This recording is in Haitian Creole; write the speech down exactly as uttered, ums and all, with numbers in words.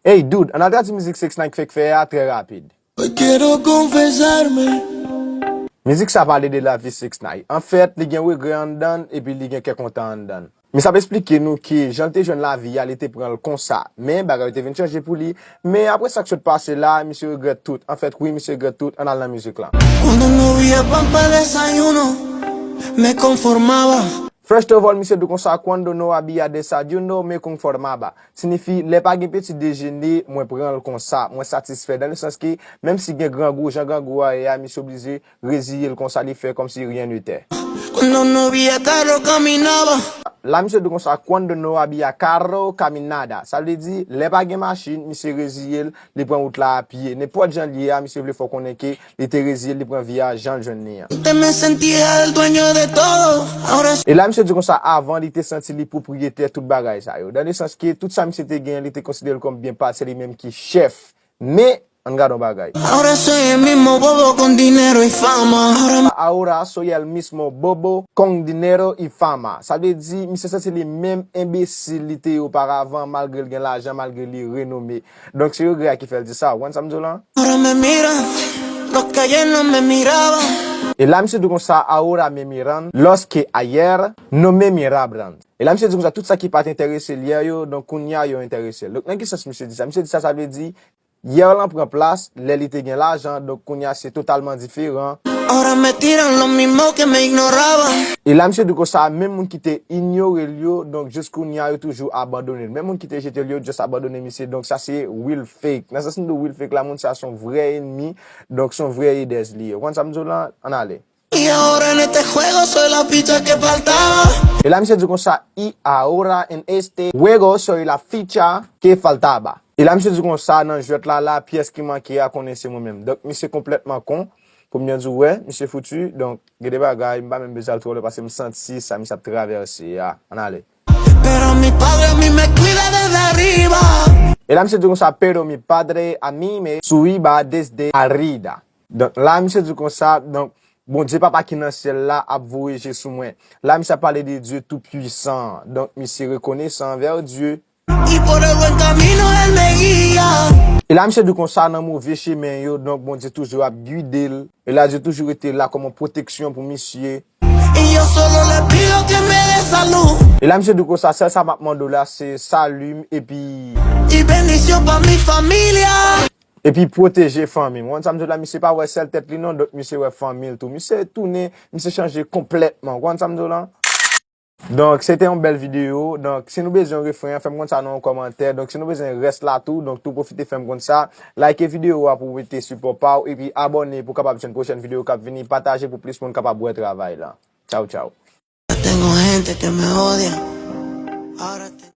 Hey dude, ann al tradui mizik six nine fèk fè a trè rapid. Hoy quiero confesarme. Mizik sa pale de lavi six nine. Anfèt, li gen regrè anndan l epi li gen kè kontan anndan l. Misye ap esplike nou ke jan l te jwenn lavi a, li te pran l konsa. Men, bagay yo te vin chanje pou li. Men, apre sa k sot pase la, misye regrèt tout. Anfèt, wi, misye regrèt tout. Ann al nan mizik lan. Cuando no había pan para desayuno, me conformaba. First of all, misye di konsa, "Cuando no había desayuno, me conformaba." Siyifi, lè pa gen peti dejene, mwen pran l konsa. Mwen satisfè. Dan le sans ke, menm si gen grangou, jan grangou a ye a, misye oblije reziye l konsa, li fè kòmsi rien n'était. Cuando no había carro, caminaba. La, misye di konsa, "Cuando no había carro, caminada." Sa vle di, lè pa gen machin, misye reziye l, li pran wout la a pye. Nenpòt jan l ye a, misye vle fè w konnen ke li te reziye l, li pran vi a jan l jwenn li an. Antes me sentía el dueño de todo. Ahora E la, misye di konsa, avan, li te santi li pwopriyetè tout bagay sa yo. Dan le sans ke tout sa misye te gen, li te konsidere l kòm byen pa l, se li menm ki chèf. Men, ann gade yon bagay. Ahora soy el mismo bobo con dinero y fama. Ahora Ahora soy el mismo bobo con dinero y fama. Sa vle di, misye santi li menm enbesil li te ye oparavan, malgre l gen lajan, malgre li renome. Donk, se regrè a ki fè l di sa. Ou konprann sa m di w lan? Ahora me miran, los que ayer no me miraban. E la, misye di konsa, "Ahora me miran, los que ayer no me miraban." E la, misye di konsa, tout sa ki pa t enterese l yè yo, donk, kounye a, yo enterese l. Donk, nan ki sans misye di sa? Misye di sa, sa vle di, yè lan pran plas lè li te gen lajan, donk, kounye a, se totalman diferan. Ahora me tiran los mismos que me ignoraban. E la, misye di konsa, menm moun ki te inyore l yo, donk, jis kounye a, yo toujou abandone l. Menm moun ki te jete l yo, just abandone misye. Donk, sa se real fake. Nan sans m di w real fake la, moun sa se yon vrè enmi, donk, se yon vrè haters li ye. Ou konprann sa m di w lan? Ann ale. Y ahora en este juego soy la ficha que faltaba. E la, misye di konsa, "Y ahora en este juego soy la ficha que faltaba." E la, misye di konsa, "Nan jwèt la, la, pyès ki manke a konnen se mwen menm." Donk, misye konplètman kon. Pou m byen di w, wè, misye fouti. Donk, gen de bagay, m pa menm bezwen al twò lwen paske m santi sa misye ap travèse a. Ann ale. Pero mi padre a mí me cuida desde arriba. E la, misye di konsa, "Pero mi padre a mí me cuida desde arriba." Donk, la, misye di konsa, donk, Bondye Papa ki nan syèl la ap voye je sou mwen. La, misye ap pale de Dye Toupuisan. Donk, misye rekonesan anvè Dye. Y por el buen camino él me guía. E la, misye di konsa, nan move chemen yo, donk, Bondye toujou ap gide l. E la, Dye toujou rete la kòm yon pwoteksyon pou misye. Y yo solo le pido que me dé salud. E la, misye di konsa, sèl sa m ap mande w la, se sali m, epi Y bendición pa mi familia. Epi pwoteje fanmi m. Ou konn sa m di w la, misye pa wè sèl tèt li non, donk misye wè fanmi l tou. Misye tounen, misye chanje konplètman. Ou konn sa m di w la? Donk, se te yon bèl videyo. Donk, si nou bezwen yon refren, fè m konn sa nan yon kòmantè. Donk, si nou bezwen rès la tou, donk tou pwofite fè m konn sa. Like videyo a pou w mete sipò pa w, epi abòne pou w kapab jwenn pwochèn videyo k ap vini. Pataje pou plis moun kapab wè travay la. Tchaw, tchaw. Tengo gente que me odia. Ahora